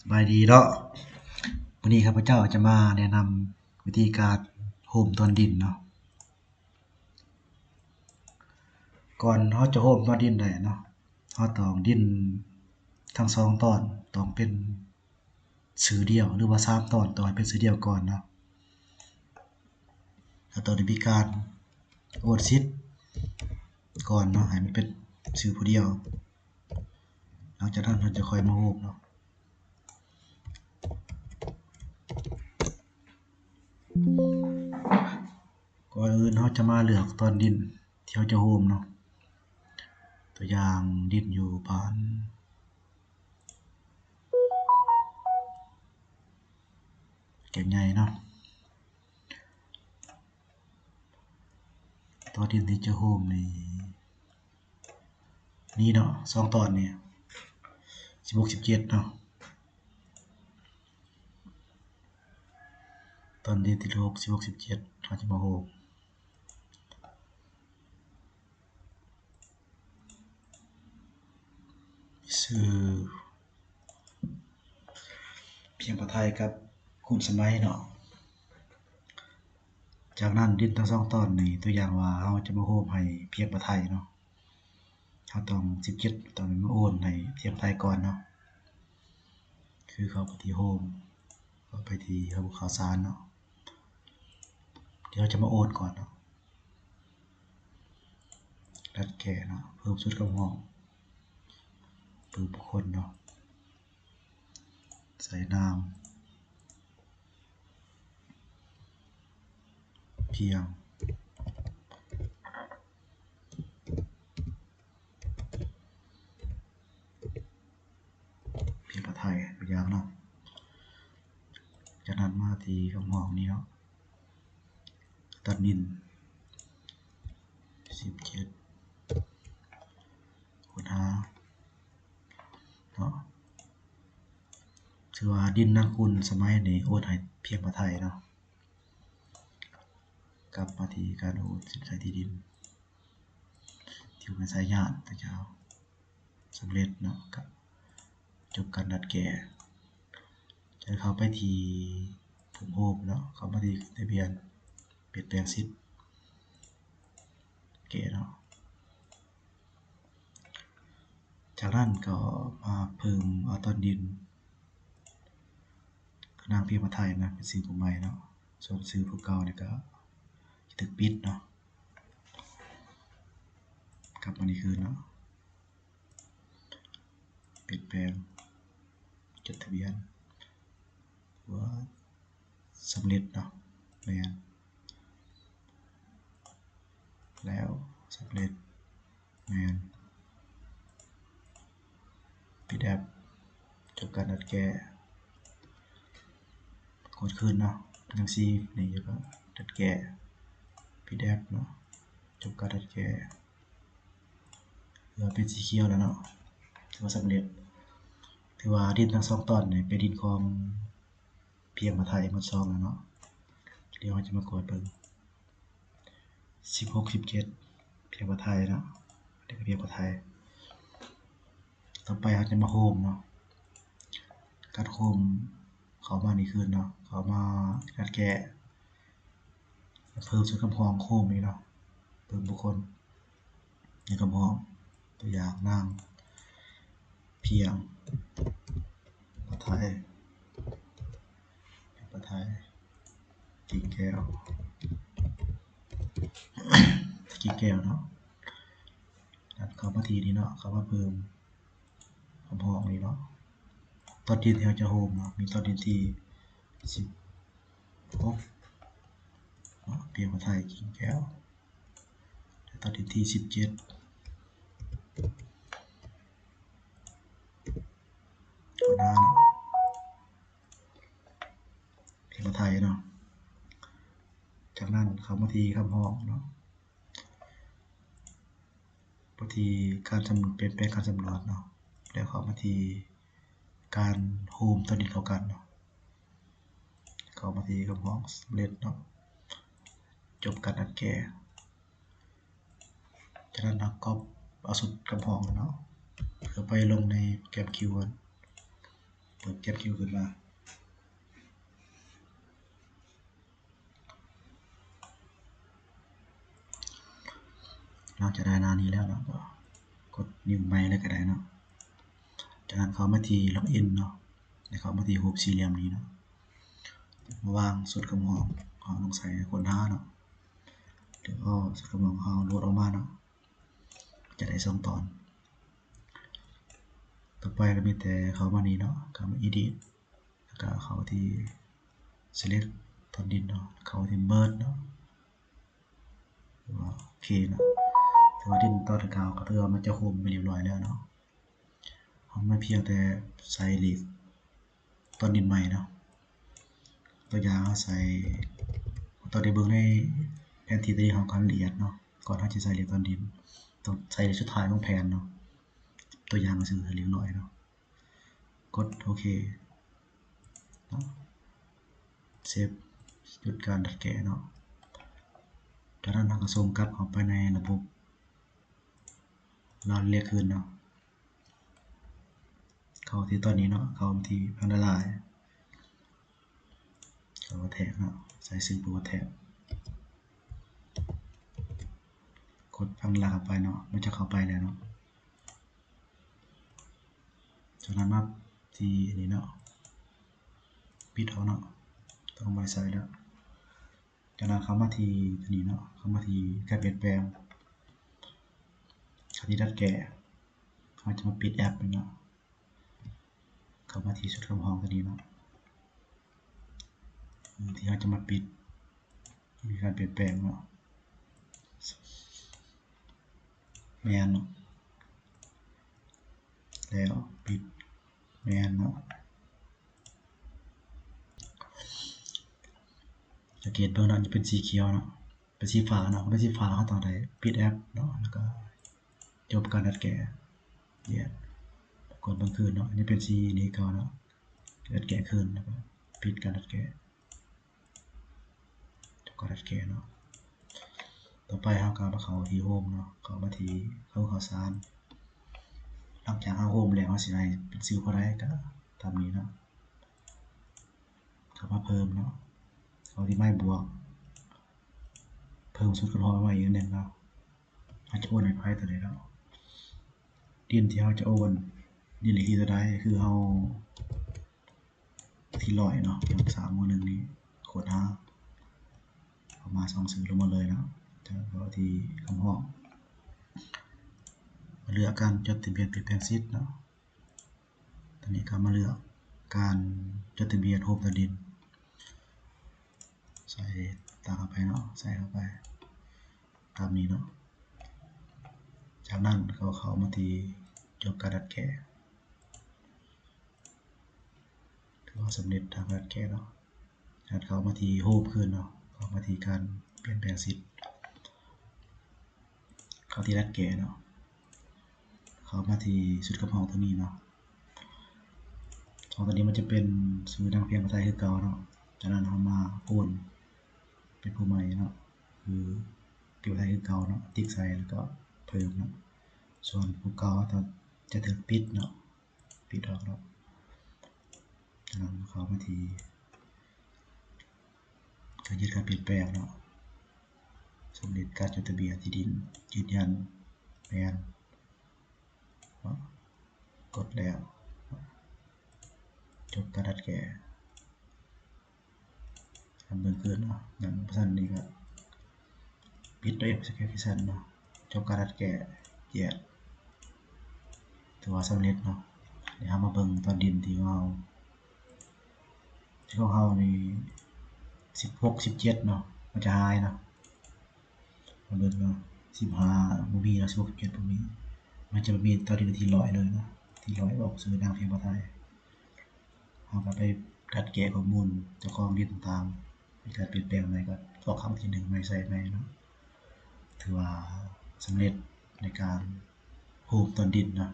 ສະບາຍດີເນາະ, ມື້ນີ້ຂ້າພະເຈົ້າຈະມາແນະນຳວິທີການໂຮມຕອນດິນເນາະ. ກ່ອນເຮົາຈະໂຮມຕອນດິນໄດ້ເນາະ, ເຮົາຕ້ອງດິນທັງສອງຕອນຕ້ອງເປັນຊື່ດຽວ ຫຼືວ່າສາມຕອນຕ້ອງໃຫ້ເປັນຊື່ດຽວກ່ອນເນາະ. ເຮົາຕ້ອງໄດ້ມີການໂອນສິດກ່ອນເນາະ ໃຫ້ມັນເປັນຊື່ຜູ້ດຽວ. ຫຼັງຈາກນັ້ນເຮົາຈະຄ່ອຍມາໂຮມເນາະ. ກ່ອນອື່ນເຮົາຈະມາເລືອກຕອນດິນທີ່ເຮົາຈະໂຮມເນາະ. ຕົວຢ່າງດິນຢູ່ບ້ານແກ້ງໃຫຍ່ເນາະ. ຕອນດິນທີ່ຈະໂຮມນີ້ ນີ້ເນາະ ສອງຕອນນີ້ ສິບຫົກ ສິບເຈັດເນາະ. ຕອນນີ້ຕິດລົບ ສິບຫົກ ສິບເຈັດ ເຮົາຈະມາໂຮມຊື່ພຽງປະໄທກັບຄູນສະໄໝເນາະ. ຈາກນັ້ນດິນທັງສອງຕອນນີ້ ຕົວຢ່າງວ່າເຮົາຈະມາໂຮມໃຫ້ພຽງປະໄທເນາະ. ເຮົາຕ້ອງ ສິບເຈັດ ຕ້ອງມາໂອນໃຫ້ພຽງປະໄທກ່ອນເນາະ. ຄືເຂົ້າໄປທີ່ໂຮມ ເຂົ້າໄປທີ່ລະບົບຂ່າວສານເນາະ. ດຽວເຮົາຈະມາໂອນກ່ອນເນາະ. ດັດແກ້ເນາະ ເພີ່ມຊຸດຄຳຮ້ອງ ເພີ່ມບຸກຄົນເນາະ. ໃສ່ນາມພຽງ ພຽງປະໄທ ຕົວຢ່າງເນາະ. ຈາກນັ້ນມາທີ່ຄຳຮ້ອງນີ້ເນາະ. ຕອນດິນ ສິບເຈັດ ຄົ້ນຫາເນາະ. ຖືວ່າດິນນາງຄູນສະໄໝນີ້ໂອນໃຫ້ພຽງປະໄທເນາະ. ກັບມາທີ່ການໂອນສິດໃຊ້ທີ່ດິນ ທີ່ເປັນສາຍຍານ ຕະເຈົ້າ ສຳເລັດເນາະ. ກະຈົບການດັດແກ້. ຈະເຂົ້າໄປທີ່ປຸ່ມໂຮມເນາະ, ເຂົ້າມາທີ່ທະບຽນ ປ່ຽນແປງສິດແກ້ເນາະ. ຈາກນັ້ນກໍມາເພີ່ມເອົາຕອນດິນ ຄືນາງພຽງປະໄທນະ ເປັນຊື່ຜູ້ໃໝ່ເນາະ, ສ່ວນຊື່ຜູ້ເກົ່ານີ້ກໍຈະຖືກປິດເນາະ. ກັບມານີ້ຄືນເນາະ. ປ່ຽນແປງ ຈົດທະບຽນ ວ່າສຳເລັດເນາະ, ແມ່ນແລ້ວ ສຳເລັດ ແມ່ນ ປິດແອັບ ຈົບການດັດແກ້. ກົດຄືນເນາະ, ຍັງຊີນີ້ຢູ່ ກໍດັດແກ້ ປິດແອັບເນາະ, ຈົບການດັດແກ້. ເຫຼືອເປັນສີຂຽວແລ້ວເນາະ, ຖືວ່າສຳເລັດ. ຖືວ່າດິນທັງສອງຕອນນີ້ເປັນດິນຂອງພຽງປະໄທໝົດສອງແລ້ວເນາະ. ດຽວເຮົາຈະມາກວດເບິ່ງ ສິບຫົກ ສິບເຈັດ ພຽງປະໄທເນາະ, ນີ້ກໍພຽງປະໄທ. ຕໍ່ໄປເຮົາຈະມາໂຮມເນາະ, ການໂຮມເຂົ້າມານີ້ຄືນເນາະ, ເຂົ້າມາການແກ້ ເພີ່ມສ່ວນຄຳຮ້ອງໂຮມນີ້ເນາະ, ເພີ່ມບຸກຄົນໃນຄຳຮ້ອງ. ຕົວຢ່າງ ນາງພຽງປະໄທ, ພຽງປະໄທ ກິ່ງແກ້ວ ກິ່ງແກ້ວເນາະ. ເຂົ້າມາທີ່ນີ້ເນາະ, ເຂົ້າມາເພີ່ມຄຳຮ້ອງນີ້ເນາະ. ຕອນດິນທີ່ເຮົາຈະໂຮມເນາະ ມີຕອນດິນທີສິບຫົກເນາະ, ພຽງປະໄທ ກິ່ງແກ້ວ. ແລະ ຕອນດິນທີສິບເຈັດ ຫົວໜ້າເນາະ, ພຽງປະໄທເນາະ. ຈາກນັ້ນເຂົ້າມາທີ່ຄຳຮ້ອງເນາະ, ມາທີ່ການສຳ ປ່ຽນແປງການສຳຫຼວດເນາະ, ແລ້ວເຂົ້າມາທີ່ການໂຮມຕອນດິນເຂົ້າກັນເນາະ. ເຂົ້າມາທີ່ຄຳຮ້ອງສຳເລັດເນາະ, ຈົບການອັດແກ້. ຈາກນັ້ນເຮົາກໍເອົາຊຸດຄຳຮ້ອງເນາະ ເພື່ອໄປລົງໃນໂປຣແກຣມຄິວເວີດ. ເປີດແກັບຄິວຂຶ້ນມາ. ຫຼັງຈາກໄດ້ໜ້ານີ້ແລ້ວເນາະ ກໍກົດ new ໃໝ່ເລີຍກໍໄດ້ເນາະ. ຈາກນັ້ນເຂົ້າມາທີ່ login ເນາະ ແລ້ວເຂົ້າມາທີ່ຮູບສີ່ຫຼ່ຽມນີ້ເນາະ ມາວາງຊຸດຄຳຮ້ອງ ເຮົາຕ້ອງໃສ່ຄົ້ນຫາເນາະ ເດີເອົາຊຸດຄຳຮ້ອງເຮົາໂຫຼດອອກມາເນາະ ຈະໄດ້ສອງຕອນ. ຕໍ່ໄປກໍມີແຕ່ເຂົ້າມານີ້ເນາະ ເຂົ້າມາ edit ແລ້ວກໍເຂົ້າທີ່ select ຕອນດິນເນາະ ເຂົ້າທີ່ merge ເນາະ ຖືວ່າໂອເຄເນາະ. ຖືວ່າດິນຕອນດັ່ງກ່າວກໍຖືວ່າມັນຈະໂຮມໄປຮຽບຮ້ອຍແລ້ວເນາະ. ເຮົາມາພຽງແຕ່ໃສ່ເລກຕອນດິນໃໝ່ເນາະ. ຕົວຢ່າງເຮົາໃສ່ ຕອນໄດ້ເບິ່ງໃນແຜນທີ່ຕົວນີ້ ເຮົາກໍລະອຽດເນາະ. ກ່ອນເຮົາຈະໃສ່ເລກຕອນດິນ ຕ້ອງໃສ່ເລກສຸດທ້າຍຂອງແຜນເນາະ. ຕົວຢ່າງຊື່ໃຫ້ຮຽບຮ້ອຍເນາະ. ກົດໂອເຄເນາະ ເຊບ ຢຸດການດັດແກ້ເນາະ. ຈາກນັ້ນເຮົາກໍສົ່ງກັບເຂົ້າໄປໃນລະບົບລາວລຽກຄືນເນາະ. ເຂົ້າທີ່ຕອນນີ້ເນາະ ເຂົ້າທີ່ພັງລະລາຍ Power Tag ເນາະ ໃສ່ຊື່ Power Tag ກົດພັງລະລາຍເຂົ້າໄປເນາະ ມັນຈະເຂົ້າໄປແລ້ວເນາະ. ຈາກນັ້ນມາທີ່ນີ້ເນາະ ປິດອອກເນາະ ຕ້ອງບໍ່ໃສ່ແລ້ວ. ຈາກນັ້ນເຂົ້າມາທີ່ຕົວນີ້ເນາະ ເຂົ້າມາທີ່ການປ່ຽນແປງ ເຂົ້າທີ່ດັດແກ້ ເຮົາຈະມາປິດແອັບເນາະ. ເຂົ້າມາທີ່ຊຸດຄຳຮ້ອງຕົວນີ້ເນາະ ທີ່ເຮົາຈະມາປິດ ມີການປ່ຽນແປງເນາະ ແມ່ນເນາະ ແລ້ວປິດ ແມ່ນເນາະ. ສັງເກດເບິ່ງເນາະ ຈະເປັນສີຂຽວເນາະ ເປັນສີຟ້າເນາະ ເປັນສີຟ້າ ເຮົາຕ້ອງໄດ້ປິດແອັບເນາະ ແລ້ວກໍຈົບການດັດແກ້ ແຍກ ກົດເບິ່ງຄືນເນາະ. ອັນນີ້ເປັນສີນີ້ເກົ່າເນາະ ດັດແກ້ຄືນ ແລ້ວກໍປິດການດັດແກ້ ຈົບການດັດແກ້ເນາະ. ຕໍ່ໄປເຮົາກໍມາເຂົ້າທີ່ໂຮມເນາະ ເຂົ້າມາທີ່ເຮົາ ເຮົາສ້າງ ຫຼັງຈາກເຮົາໂຮມແລ້ວ ເຮົາຊິໃຫ້ເປັນຊື່ຜູ້ໃດກໍຕາມນີ້ເນາະ. ເຂົ້າມາເພີ່ມເນາະ ເຂົ້າທີ່ໄມ້ບວກ ເພີ່ມຊຸດຄຳຮ້ອງມາອີກອັນໜຶ່ງເນາະ. ເຮົາຈະໂອນໃຫ້ໃຜຕົວໃດເນາະ ດິນທີ່ເຮົາຈະໂອນ ດິນເລກທີຕົວໃດ ຄືເຮົາທີ່ຮ້ອຍເນາະ ສາມໝູ່ໜຶ່ງນີ້ ໂຄດຫາ ເຂົ້າມາສອງຊື່ລົງມາເລີຍເນາະ. ຈາກເຂົ້າທີ່ຄຳຮ້ອງ ເລືອກການຈົດທະບຽນປ່ຽນແປງສິດເນາະ. ຕອນນີ້ກໍມາເລືອກການຈົດທະບຽນໂຮມໃຕ້ດິນ ໃສ່ຕາມເຂົ້າໄປເນາະ ໃສ່ເຂົ້າໄປຕາມນີ້ເນາະ. ຈາກນັ້ນກໍເຂົ້າມາທີ່ຈົບການດັດແກ້ ຖືວ່າສຳເລັດທາງການແກ້ເນາະ. ຈາກນັ້ນເຂົ້າມາທີ່ໂຮມຄືນເນາະ ເຂົ້າມາທີ່ການປ່ຽນແປງສິດ ເຂົ້າທີ່ດັດແກ້ເນາະ ເຂົ້າມາທີ່ຊຸດຄຳຮ້ອງຕົວນີ້ເນາະ. ສອງຕົວນີ້ມັນຈະເປັນຊື່ນາງພຽງພາສາໄທຄືເກົ່າເນາະ. ຈາກນັ້ນເຮົາມາໂອນເປັນຜູ້ໃໝ່ເນາະ ຄືເປັນພາສາໄທຄືເກົ່າເນາະ ຕິກໃສ່ແລ້ວກໍເພີ່ມເນາະ. ສ່ວນຜູ້ເກົ່າເຮົາຈະຖືກປິດເນາະ ປິດອອກເນາະ. ຈາກນັ້ນເຂົ້າມາທີ່ການຍືດການປ່ຽນແປງເນາະ ສຳເລັດການຈົດທະບຽນທີ່ດິນ ຢືນຢັນແມ່ນເນາະ ກົດແລ້ວ ຈົບການດັດແກ້. ເບິ່ງຄືນເນາະ ຍັງບໍ່ທັນນີ້ກໍປິດໂດຍແອັບພລິເຄຊັນເນາະ ຈົບການດັດແກ້ ແຍກ ຖືວ່າສຳເລັດເນາະ. ດຽວເຮົາມາເບິ່ງຕອນດິນທີ່ເຮົາ ທີ່ຂອງເຮົານີ້ສິບຫົກ ສິບເຈັດເນາະ ມັນຈະຫາຍເນາະ. ມາເບິ່ງເນາະ ສິບຫ້າບໍ່ມີເນາະ ສິບຫົກ ສິບເຈັດບໍ່ມີ ມັນຈະບໍ່ມີຕອນດິນທີ່ຮ້ອຍເລີຍເນາະ ທີ່ຮ້ອຍອອກຊື່ນາງພຽງພາສາໄທ. ເຮົາກໍໄປດັດແກ້ຂໍ້ມູນເຈົ້າຂອງດິນຕ່າງໆ ມີການປ່ຽນແປງໃໝ່ກໍອອກຄັ້ງທີໜຶ່ງໃໝ່ ໃສ່ໃໝ່ເນາະ. ຖືວ່າສຳເລັດໃນການໂຮມຕອນດິນເນາະ.